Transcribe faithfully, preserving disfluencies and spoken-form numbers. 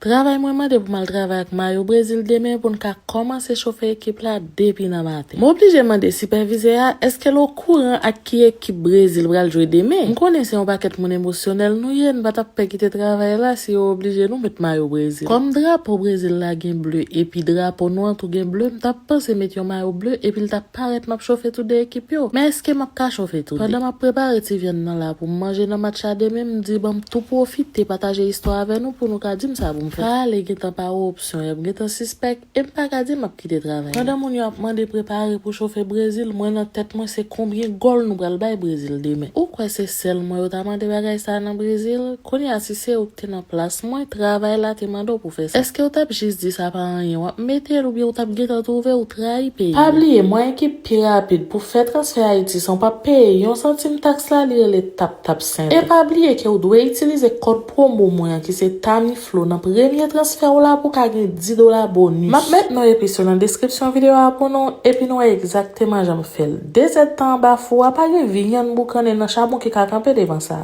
Travay mwen mande pou m al travay ak mayo Brezil demen pou n ka kòmanse chofe ekip la depi nan maten. M oblije mande sipèvizè a èske l okouran ak ki ekip Brezil pral jwe demen. M konnen se yon pakèt moun emosyonèl nou ye, n pa t ap pè kite travay la si yo oblije nou met mayo Brezil. Kòm drapo Brezil la gen ble epi drapo nou an tou gen ble, m t ap panse met yon mayo ble epi l t ap parèt m ap chofe tou de ekip yo. Men èske m ap ka chofe tou de? Pandan m ap prepare ti vyann nan la pou m manje nan match la demen, m di ban m tou pwofite pataje istwa avè nou pou nou ka di m sa pou m fè. Pale gentan pa opsyon, y ap gentan sispèk, e m pa ka di m ap kite travay la. Pandan moun yo ap mande prepare pou chofe Brezil, mwen nan tèt mwen se konbyen gòl nou pral bay Brezil demen. Ou kwè se sèl mwen yo ta mande bagay sa a nan Brezil? Kounye a si se ou k te nan plas mwen, travay la te mande w pou fè sa. Èske w t ap jis di sa pa anyen, w ap mete l oubyen w t ap gentan twouve w trayi peyi w? Pa bliye, mwayen ki pi rapid pou fè transfè Ayiti san w pa peye yon santim taks la, li rele TapTapSend. E pa bliye ke w dwe itilize kòd pwomo mwen an ki se Tamiflo nan premye transfè w la pou w ka gen dis dola bonis. M ap met non epi sou nan deskripsyon videyo a pou nou, epi nou wè egzakteman jan m fè l. De zèdtan anba fou a, pa gen vyann boukannen nan chabon ki ka kanpe devan sa.